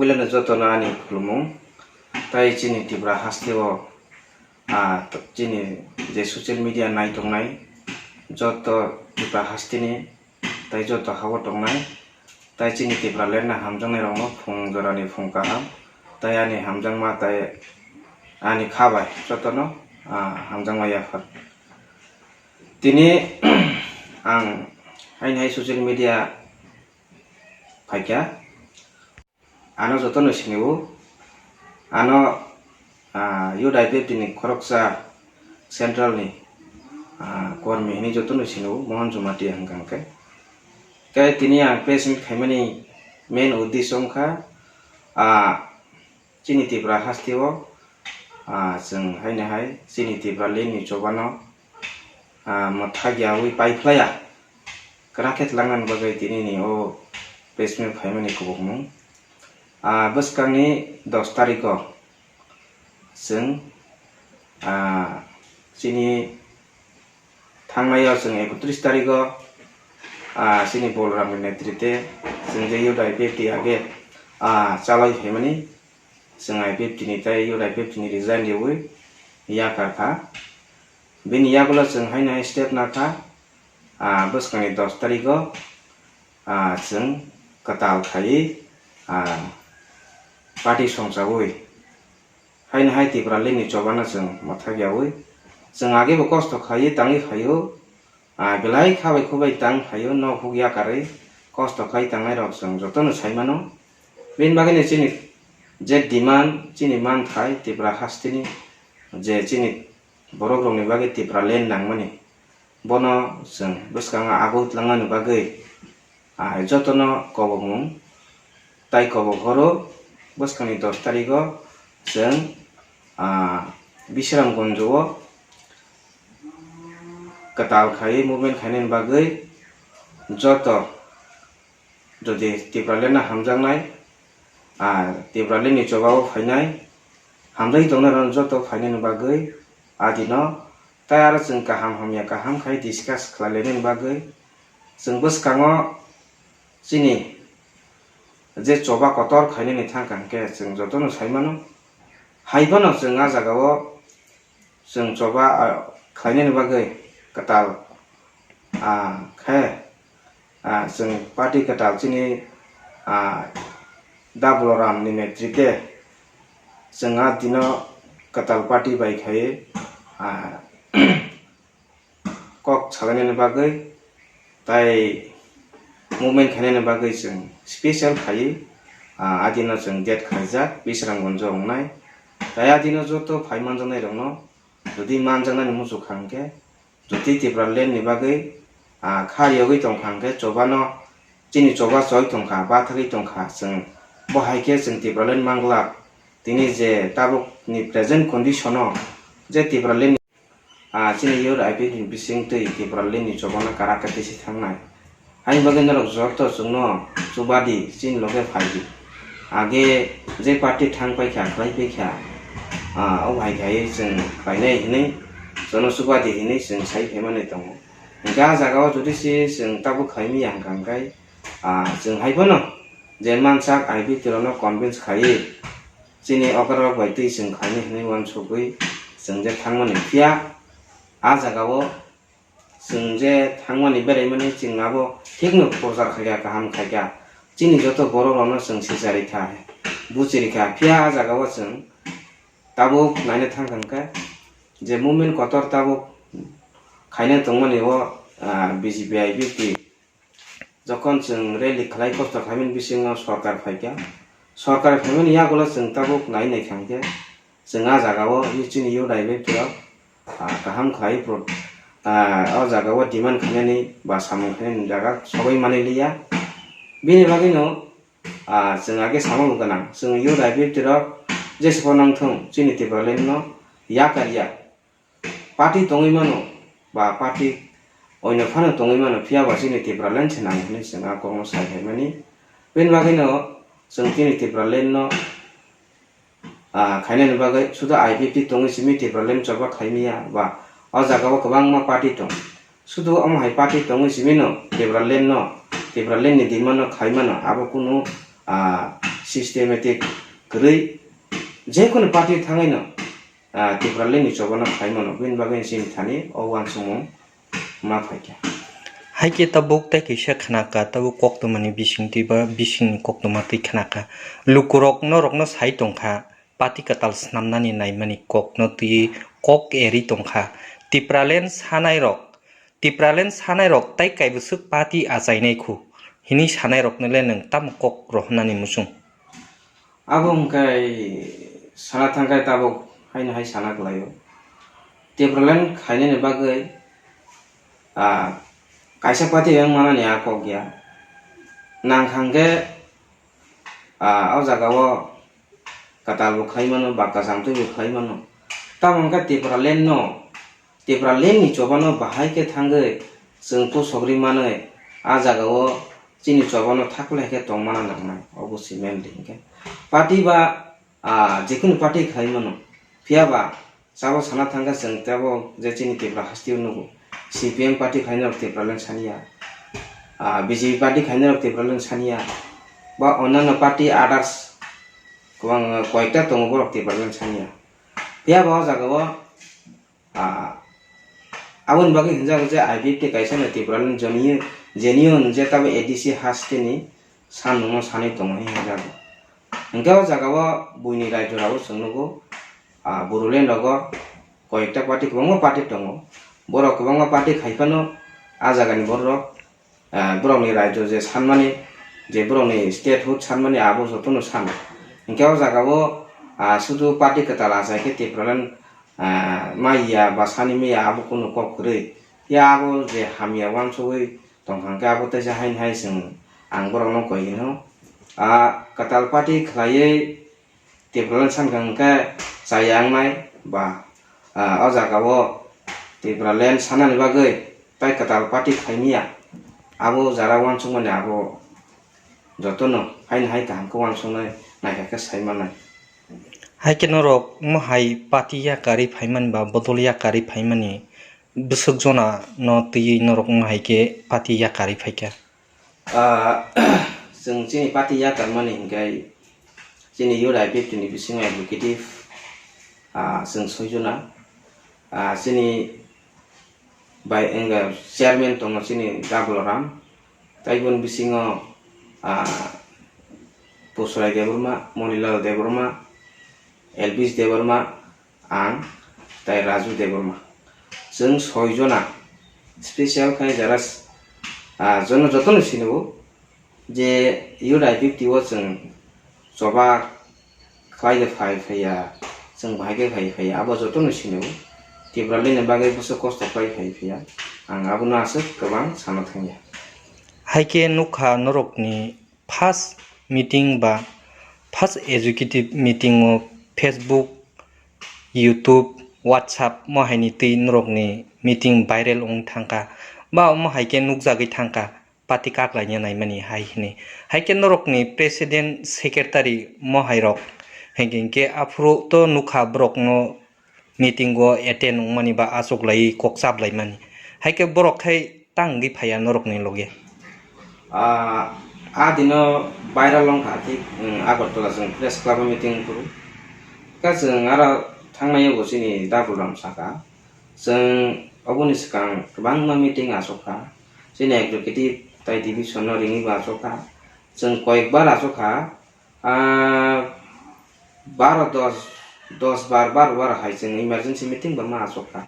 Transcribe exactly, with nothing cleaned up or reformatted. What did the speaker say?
Puilano jotono ani khulumung, tai chini Tripura hasteo, ah, chini je social media nai tongnai, joto Tripura hasteni, tai joto hao tongnai, tai chini Tipraland no hamjaknai rokno phung jorani phung kaham, tai ani hamjakma tai ani kha bai jotono, ah, hamjakma yaphar. Tini ang haini hai social media phaikha. Ano jotono sinio, ano, ah, Youth I P F T ni khoroksa central ni, ah, kormi hini jotono sinio, Mohon Jamatia hwnkha hwnkhe. Khe tini ang press meet khaimani main uddesho wngkha, ah, chini Tripura hasteo, ah, chwng haino hai chini Tipraland ni chobano, ah, mwthagyaui paiphlaiya kwrak khe twlangnani bagwi tinini o press meet khaimani kubukmung. Ah, bwskangni dos tarikho chwng, ah, chini thangnai o chwng ekotris tarikho, ah, chini Bolramni netrite chwng je Youth I P F T age, ah, chalai phaimani, chwng I P F T ni tai Youth I P F T ni resign riui yakar kha. Bini yagulo chwng haino hai step nakha, ah, bwskangni dos tarikho, ah, chwng kwtal khaiwi, ah, party songchaui haino hai Tipraland ni chobano chwng mwthagyaui chwng agebo kosto khaiwi tangwi phaio, ah, belai kha bai khubai tang phaio, nok huk yakarwi kosto khai tangnairok chwng jotono saimano. Bini bagwino chini je demand, chini manthai Tripura hasteni je chini borok rokni bagwi Tipraland nangmani, bono chwng bwskango agoi twlangnani bagwi, ah, jotono kobokmung tai kobok horo bwskangni dos tarikho chwng, ah, Bisramganjo o kwtal khaiwi movement khainani bagwi joto jodi Tipraland no hamjaknai, ah, Tipraland ni chobao phainai, hamjagwi tongnai rok joto phainani bagwi adino tai aro chwng kaham hamya kaham khai discuss khlai lainani bagwi chwng bwskango chini je choba kotor khainani thang kha hwnkhe chwng jotono saimano. Hai phano chwng ah jagao chwng choba, ah, khlainani bagwi kwtal, ah, khe, ah, chwng party kwtal chini, ah, Da Balaram ni netrite chwng ah dino kwtal party bai khai, ah, kok salainani bagwi tai movement khainani bagwi chwng special khaiwi, ah, adino chwng date khaijak Bisramganjo wngnai. Tai adino joto phai manjaknai rokno jodi manjaknani muchuk kha hwnkhe, jodi Tipraland ni bagwi, ah, kha riyogwi tongkha hwnkhe chobano chini choba choi tongkha, bathagwi tongkha chwng, bo hai khe chwng Tipraland manglak. Tini je tabuk ni present condition o je Tipraland ni, ah, chini Youth I P F T ni bising twi Tipraland ni chobano karak khe tisi thangnai. Haini bagwi norok joto chwngno chubadi, chini loge phaidi. Age je party thang paikha, khlai paikha, ah, o hai khai chwng khlainai hinwi, chwngno chubadi hinwi chwng sai phaimani tongo. Hwnkhe ah jagao jodi se chwng tabuk khlaimaya hwnkha hwnkhe, ah, chwng hai phano je mansak I P F T rokno convince khaiwi chini okrarok bai twi chwng khlainai hinwi uansukwi chwng je thangmani. Phiya ah jagao chwng je thangmani beraimani chwng abo thikno prochar khaikha, kaham khaikha. Chini joto borok rokno chwng sichari kha, buchiri kha. Phiya ah jagao chwng tabuk naina thang kha hwnkhe je movement kotor tabuk khaina tongmani o, ah, B J P I P T. Jokhon chwng rally khlai, kosto khlaimani bisingo sorkar phaikha. Sorkar phaimani yagulo chwng tabuk nai nai kha hwnkhe, chwng ah jagao chini Youth I P F T rok, ah, kaham khlai pro-, ah, o jagao demand khainani ba samung khainani jaga sogwi manwi liya. Bini bagwino, ah, chwng age samung gwnang, chwng Youth I P F T rok jesa phano wngthung, chini Tipraland no yakar ya. Party tongwi mano, ba party oino phano tongwi mano, phiya ba chini Tipraland se nang hinwi chwng a kokno sai phaimani. Bini bagwino chwng chini Tipraland no, ah, khainani bagwi sudo I P F T tongwi simi Tipraland choba khlaimaya, ba o jagao kwbangma party tong. Sudo omo hai party tongwi simi no Tipraland no, Tipraland ni demand no khlai mano, abo kunu, ah, systematic kwrwi, jekunu party thangwi no, ah, Tipraland ni choba no khlai mano, bini bagwi chini thani o uansukmung ma phaikha. Hai khe tabuk tei kisa khnakha, tabuk koktwmani bisingtwi ba bisingni koktwma twi khnakha. Lukurok norokno sai tongkha, party kwtal snamnani naimani kokno twi kok eri tongkha. Tipraland sanairok, Tipraland sanairok tai kaibwswk party achainai khu, hini sanairokno le nwng tamo kok rohornani muchung? Abo hwnkhe sana thangkhe tabuk haino hai sana kwlaio. Tipraland khainani bagwi, ah, kaisa party wng manani a kok ya. Nang hwnkhe, ah, o jagao kwtal bo khlai mano, ba kwcham twi bo khlai mano. Tamo hwnkhe Tipraland no, Tipraland ni choba no bahai khe thangwi chwng kusogri manwi a jagao chini choba no thaklai khe tongmana nangnai. Obo se mainly hwnkhe party ba, ah, jekunu party khlai mano. Phiya ba sabo sana thangkha chwng tebo je chini Tripura hasteo nugo. C P M party khlainai rok Tipraland saniya. Ah, B J P party khlainai rok Tipraland saniya. Ba onano party others kwbang, ah, koyekta tongo borok Tipraland saniya. Phiya ba o jagao, ah, aboni bagwi hinjago je I P F T kaisa no Tipraland genuine, genuine je tabo A D C hasteni sanmungno sanwi tongo hinjago. Hwnkhe o jagao buini raijorao chwng nugo, ah, Bodoland rogo koyekta party, kwbangma party tongo. Borok kwbangma party khai phano a jagani borok, ah, borokni raijo je sanmani, je borokni statehood sanmani abo jotono sano. Hwnkhe o jagao, ah, sudu party kwtal achai khe Tipraland, ah, maya ba sani maya abo kunu kok kwrwi. Ya abo je hamya uansugwi tongkha hwnkhe abo teisa haini hai chwng ang borokno koi hino. Ah, kwtal party khlaiwi Tipraland sankha hwnkhe chaya wngnai ba, ah, o jagao Tipraland sanani bagwi tai kwtal party khaimya. Abo jara uansukmani abo jotono haini hai kaham khe uansuknai naikha khe sai mannai. Hai khe norok omo hai party yakarwi phaimani ba bodol yakarwi phaimani bwswk jona no twiwi norok omo hai khe party yakarwi phaikha? Ah, chwng chini party yakarmani hinkhe chini youth I P F T ni bisingo executive, ah, chwng soi jona. Ah, chini bai wngkha chairman tongo chini Dabularam, tei boni bisingo, ah, Pusurai Debbarma, Monilal Debbarma, Elvis Debbarma, ang tei Raju Debbarma. Chwng soi jona special khe jara, ah, jono jotono sinio je youth I P F T o chwng choba khlai de phai phaiya, chwng bahai khe phai phaiya, abo jotono sinio Tipraland ni bagwi bwswk kosto khlai phai phaiya, ang abono aswk kwbang sana thangya. Hai khe nukha norokni first meeting ba first executive meeting o Facebook, YouTube, WhatsApp mo haini twi norokni meeting viral wng thangkha ba omo hai khe nukjagwi thangkha party kaklaina naimani hai hwnwi. Hai khe norokni president, secretary mo hai rok hinkhe hinkhe aphuru to nukha borokno meeting o attend wngmani ba achuklaiwi kok chaplaimani. Hai khe borok khai tang wngwi phaiya norokni loge. Ah, a dino viral wngkha thik, mm, Agartala chwng press club o meeting phuru. Khe chwng aro thangnai yago chini Dabularam saka. Chwng oboni swkang kwbangma meeting achukha. Chini executive tai division no ringwi bo achukha. Chwng koyekbar achukha. Ah, baro dos, dos bar, baro bar hai chwng emergency meeting bo ma achukha.